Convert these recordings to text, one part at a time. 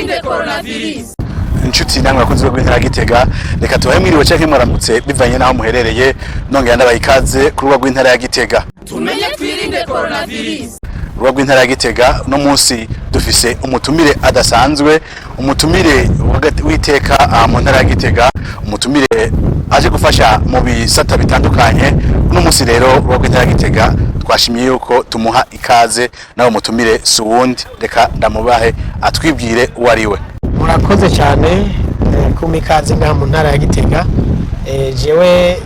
Twirinde coronavirus. Inshuti namwe bakunzi b'intara ya Gitega, reka tubahe mwiriwe canke mwaramutse bivanye n'aho muherereye. Nongera ndabaha ikaze ku rubuga rw'intara ya Gitega. Tumenye twirinde coronavirus. Urubuga rw'intara ya Gitega, no munsi dufise umutumire adasanzwe, umutumire w'iteka aha mu ntara ya Gitega, umutumire aje gufasha mu bisata bitandukanye. Uno munsi rero urubuga rw'intara ya Gitega twashimye yuko tumuha ikaze. Nawe mutumire si uwundi, reka ndamubahe atwibwire uwo ari we. Murakoze cyane kumpa ikaze ngaha mu ntara ya Gitega. Jewe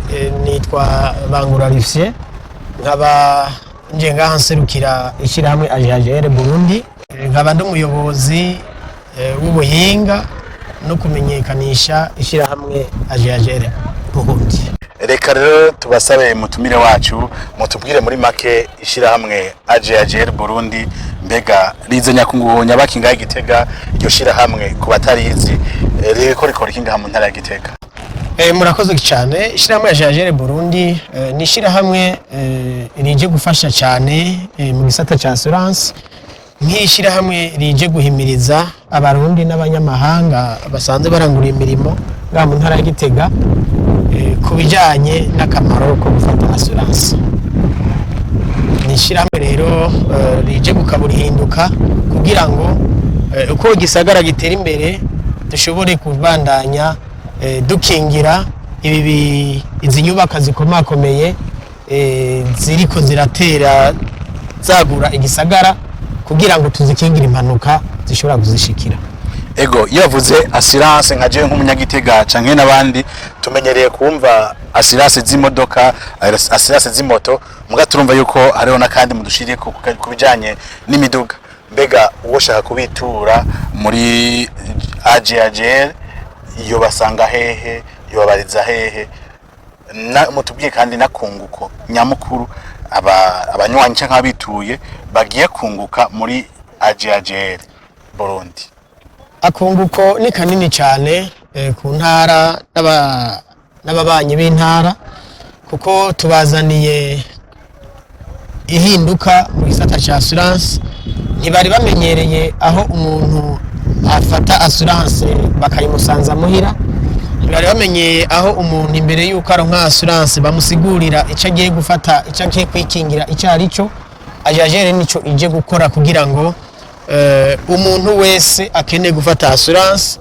nitwa Bangura Lucien, nkaba nje ngaha nserukira ishyirahamwe AJAGR Burundi. Nkaba ndi umuyobozi w'ubuhinga no kumenyekanisha ishyirahamwe AJAGR Burundi. Reka rero tubasabe, mutumire wacu, mutubwire muri make ishyirahamwe AJAGR Burundi, mbega rize nyakungu nyabaki ngaha i Gitega? Iryo shirahamwe ku batarizi, ririko rikora iki ngaha mu ntara ya Gitega? Murakoze cyane. Ishyirahamwe AJAGR Burundi ni ishyirahamwe rije gufasha cyane mu gisata cya assurance, nk'ishyirahamwe rije guhimiriza Abarundi n'abanyamahanga basanzwe barangura imirimo ngaha mu ntara ya Gitega ku bijyanye n'akamaro ko gufata assurance. Ni ishyirahamwe rero rije gukabura ihinduka kugira ngo uko igisagara gitera imbere dushobore kubandanya dukingira izi nyubaka zikomakomeye ziriko ziratera zagura igisagara, kugira ngo tuzikingire impanuka zishobora kuzishikira. Ego, iyo bavuze assurance, nka jewe nk'umunyagitega canke n'abandi, tumenyereye kumva assurance z'imodoka, assurance z'imoto, muga turumva yuko hariho n'akandi mudushiriye ku bijanye n'imiduga. Mbega uwo shaka kubitura muri AJAGR iyo basanga hehe, yobabariza hehe? Na mutubwiye kandi nakunguko nyamukuru aba abanywanyi canke abituye bagiye kunguka muri AJAGR Burundi. Akunguko ni kanini cyane ku ntara n'ababanyi b'intara, kuko tubazaniye ihinduka mu gisata cya assurance. Ntibari bamenyereye aho umuntu afata assurance bakayimusanza muhira. Ntibari bamenyeye aho umuntu imbere y'uko aronka assurance bamusigurira icyo agiye gufata, icyo agiye kwikingira icyo ari cyo. AJAGR nico ije gukora kugira ngo umuntu wese akeneye gufata assurance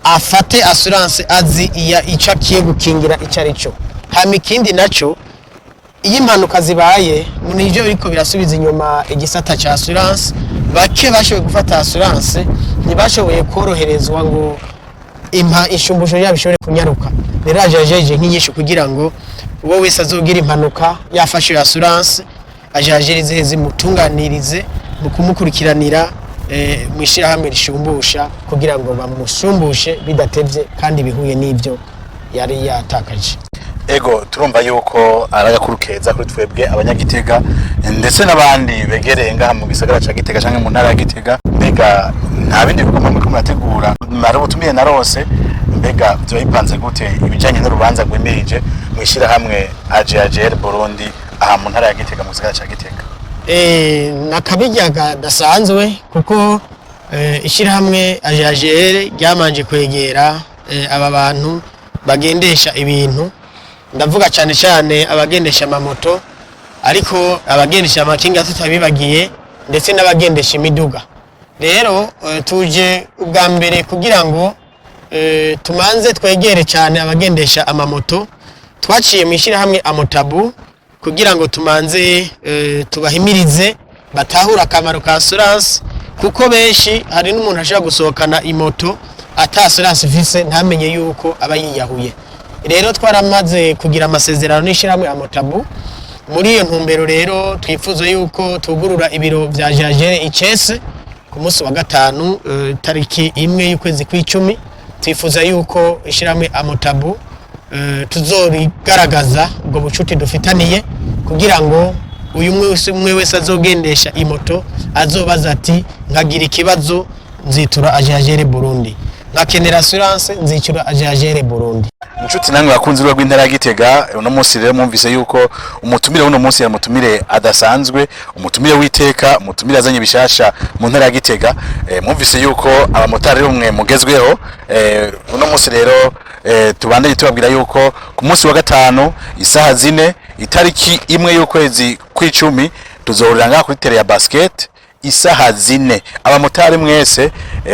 afate assurance azi iya icyo agiye gukingira icyo ari cyo. Hama ikindi naco, iyo impanuka zibaye, nivyo biriko birasubiza inyuma igisata ca assurance. Bake bashoboye gufata assurance ntibashoboye koroherezwa ngo impa inshumbusho yabo ishobore kunyaruka. Rero AJAGR nk'inyinshi kugira ngo uwo wese azogira impanuka yafashe iyo assurance, AJAGR zihe zimutunganirize mu kumukurikiranira mu ishyirahamwe rishumbusha, kugira ngo bamushumbushe bidatevye kandi bihuye n'ibyo yari yatakaje. Ego, turumva yuko ari agakuru keza kuri twebwe Abanyagitega ndetse n'abandi begereye ngaha mu gisagara ca Gitega canke mu ntara ya Gitega. Mbega nta bindi bikorwa muriko murategura? Mari ubutumire narose, mbega vyoba bipanze gute ibijanye n'urubanza rwimirije mw'ishirahamwe AJAGR Burundi aha mu ntara ya Gitega, mu gisagara ca Gitega? Nakabirya kadasanzwe, kuko ishyirahamwe AJAGR ryamanje kwegera aba bantu bagendesha ibintu, ndavuga cyane cyane abagendesha amamoto, ariko abagendesha amakinga tutabibagiye, ndetse n'abagendesha imiduga. Rero tuje ubwa mbere kugira ngo tumanze twegere cyane abagendesha amamoto. Twaciye mu ishyirahamwe Amotabu kugira ngo tumanze tubahimirize batahure akamaro ka assurance, kuko benshi hari n'umuntu ashobora gusohokana imoto ata assurance ifise, ntamenye yuko aba yiyahuye. Rero twaramaze kugira amasezerano n'ishyirahamwe Amotabu. Muri iyo ntumbero rero twifuza yuko tugurura ibiro vya AJAGR icese ku munsi wa gatanu, tariki 1 y'ukwezi kw'icumi. Twifuza yuko ishyirahamwe Amotabu tuzorigaragaza ubwo bucuti dufitaniye, kugira ngo uyu umwe wese azogendesha imoto azobaza ati: "Nkagira ikibazo nzitura AJAGR Burundi." Nkakenera assurance, nzitura AJAGR Burundi. Inshuti namwe bakunzi rw'intara ya Gitega, uno munsi rero mwumvise yuko umutumire w'uno munsi yari umutumire adasanzwe, umutumire w'iteka, umutumire azanye bishasha mu ntara ya Gitega. Mwumvise yuko abamotari ari umwe mugezweho. Uno munsi rero tubandanye tubabwira yuko ku munsi wa gatanu isaha 4, itariki 1 y'ukwezi kw'icumi, tuzohurira ngaha kuri terrain ya basket isaha 4. Abamotari mwese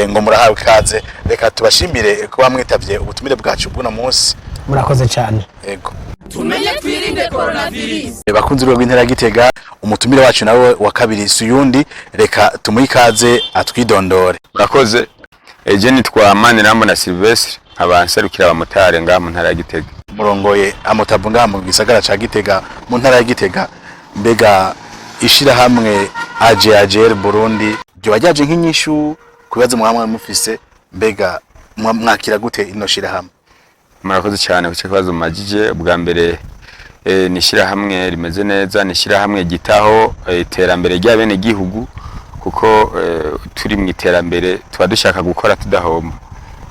ngo murahawe ikaze. Reka tubashimire kuba mwitavye ubutumire bwacu bw'uno munsi. Murakoze cyane. Ego. Tumenye twirinde coronavirus. Bakunzi rw'intara ya Gitega, umutumire wacu nawe wa kabiri suyundi, reka tumuhe ikaze atwidondore. Murakoze. Eje nitwa Manirambona Sylvestre, nkaba nserukira abamotari ngaha mu ntara ya Gitega. Murongoye amotabu ngaha mu gisagara ca Gitega, mu ntara ya Gitega. Mbega ishirahamwe AJAGR Burundi ryoba ryaje nk'inyishu ku bibazo mwamwe mufise? Mbega mwakira gute ino shirahamwe? Murakoze cyane ku kibazo mumajije. Bwa mbere ni ishyirahamwe rimeze neza, ni ishyirahamwe gitaho iterambere ry'abene gihugu, kuko turi mu iterambere tuba dushaka gukora tudahomba.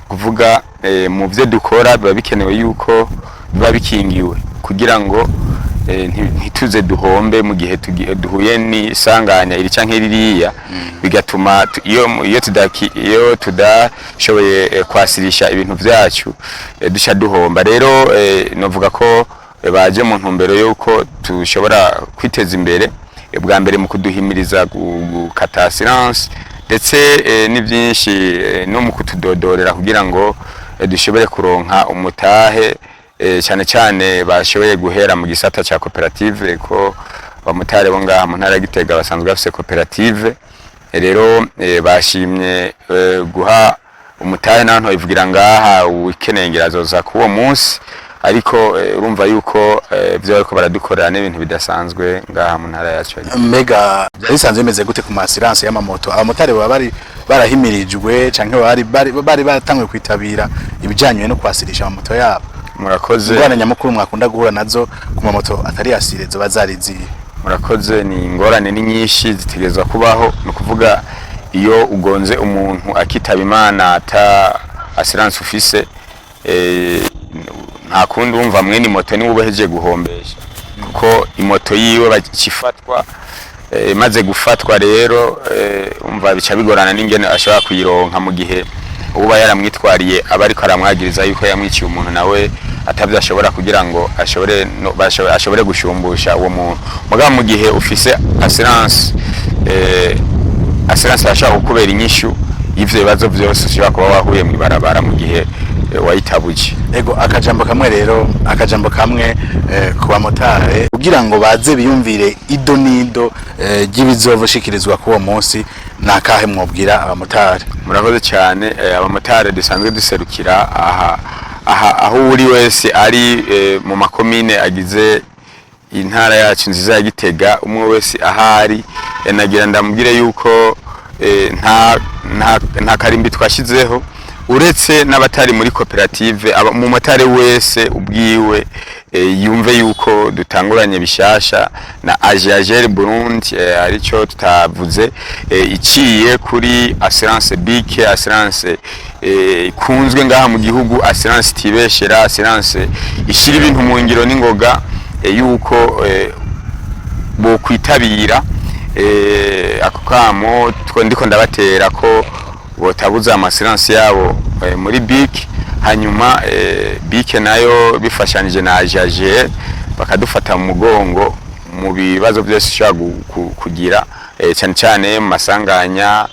Kuvuga mu byo dukora biba bikenewe yuko biba bikingiwe kugira ngo ntituze duhombe mu gihe duhuye n'isanganya iri canke ririya, bigatuma iyo tudashoboye kwasirisha ibintu vyacu, duca duhomba. Rero novuga ko baje mu ntumbero yuko tushobora kwiteza imbere, bwa mbere mu kuduhimiriza gukata assurance, ndetse ni byinshi, no mu kutudodorera kugira ngo dushobore kuronka umutahe, cyane cyane bashoboye guhera mu gisata ca koperative, ko abamotari bo ngaha mu ntara ya Gitega basanzwe bafise koperative. Rero bashimye guha umutahe naho ntobivugira ngaha, ukeneye ngira azoza k'uwo munsi. Ariko urumva yuko ivyo bariko baradukorera n'ibintu bidasanzwe ngaha mu ntara yacu ya Gitega. Mbega byari bisanzwe bimeze gute ku ma assurance y'amamoto? Abamotari baba bari barahimirijwe canke bari batanguye kwitabira ibijanye no kwasirisha amamoto yabo? Murakoze. Ingorane nyamukuru mwakunda guhura nazo ku mamoto atari assuré zoba zari zihe? Murakoze. Ni ingorane ni nyinshi zitegerezwa kubaho. Ni ukuvuga iyo ugonze umuntu akitaba Imana ata assurance ufise, nta kundi, wumva mwene moto niwe uba guhombesha, kuko imoto yiwe bakifatwa. Imaze gufatwa rero, umva bica bigorana n'ingene ashobora kuyironka mu gihe uba yaramwitwariye aba ariko aramwagiriza yuko yamwiciye umuntu, nawe atavyo ashobora kugira ngo ashobore no, ashobore gushumbusha uwo muntu. Mugabo mu gihe ufise assurance, assurance irashobora kukubera inyishu y'ivyo bibazo vyose ushobora kuba wahuye mw'ibarabara mu gihe wayitabuje. Ego, akajambo kamwe rero, akajambo kamwe ku bamotari kugira ngo baze biyumvire ido nido ry'ibizovushikirizwa k'uwo munsi, nakahe mwobwira abamotari? Murakoze cyane. Abamotari dusanzwe duserukira aha aho uri wese ari mu makomine agize intara yacu nziza ya Gitega, umwe wese ahari, nagira ndamubwire yuko nta karimbi twashizeho, uretse n'abatari muri koperative. Umumotari wese ubwiwe yumve yuko dutanguranye bishasha na AJAGR Burundi, aricyo tutavuze, iciye kuri assurance BIC, assurance ikunzwe ngaha mu gihugu, assurance tibeshera, assurance ishira ibintu mu ngiro n'ingoga, yuko bo kwitabira ako kamo two ndiko ndabatera ko botabuza ama assurance yabo muri BIC, hanyuma BIC nayo bifashanije na AJAGR bakadufata mu mugongo mu bibazo byose ushobora kugira, cyane cyane mu masanganya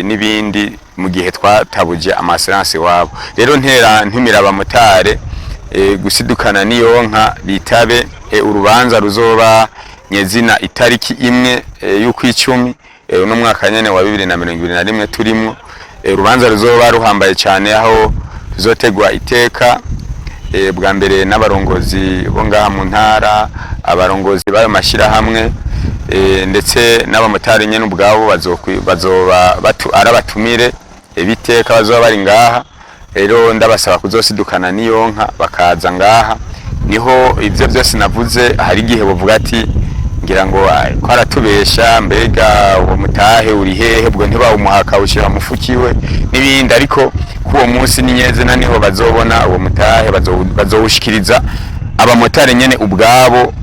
n'ibindi mu gihe twatabuje ama assurance wabo. Rero ntera ntumira abamotari gusidukana niyonka bitabe urubanza ruzoba nyezina itariki 1 y'ukwicumi, uno mwaka nyene wa 2021 turimwo. Urubanza ruzoba ruhambaye cyane, aho tuzotegwa iteka bwa mbere n'abarongozi bo ngaha mu ntara, abarongozi b'ayo mashyirahamwe, ndetse n'abamotari nyene ubwabo bazoba arabatumire biteka bazoba bari ngaha. Rero ndabasaba kuzosidukana niyonka bakaza ngaha, niho ivyo byose navuze. Hari igihe bavuga ati Ngira ngo ko aratubesha, mbega uwo mutahe uri hehe? Ubwo ntibawumuha akawushyira mu mufukiwe n'ibindi. Ariko k'uwo munsi ni nyezina niho bazobona uwo mutahe, bazowushikiriza abamotari nyene ubwabo,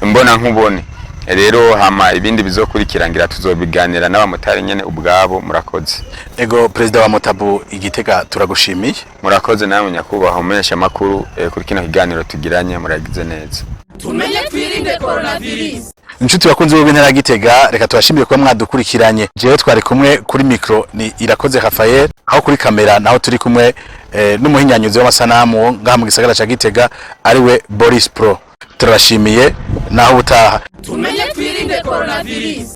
mbona nkubone. Rero hama ibindi bizokurikira ngira tuzobiganira n'abamotari nyene ubwabo. Murakoze. Ego, perezida wa Motabu Igitega, turagushimiye. Murakoze namwe, nyakubahwa umumenyesha makuru, kuri kino kiganiro tugiranye. Muragize neza. Tumenye twirinde coronavirus. Inshuti bakunzi b'intara ya Gitega, reka tubashimire kuba mwadukurikiranye. Jewe twari kumwe kuri micro ni Irakoze Rafael, aho kuri kamera naho turi kumwe n'umuhinyanyuzi w'amasanamu ngaha mu gisagara ca Gitega, ariwe Boris Pro. Turabashimiye, naho ubutaha. Tumenye twirinde coronavirus.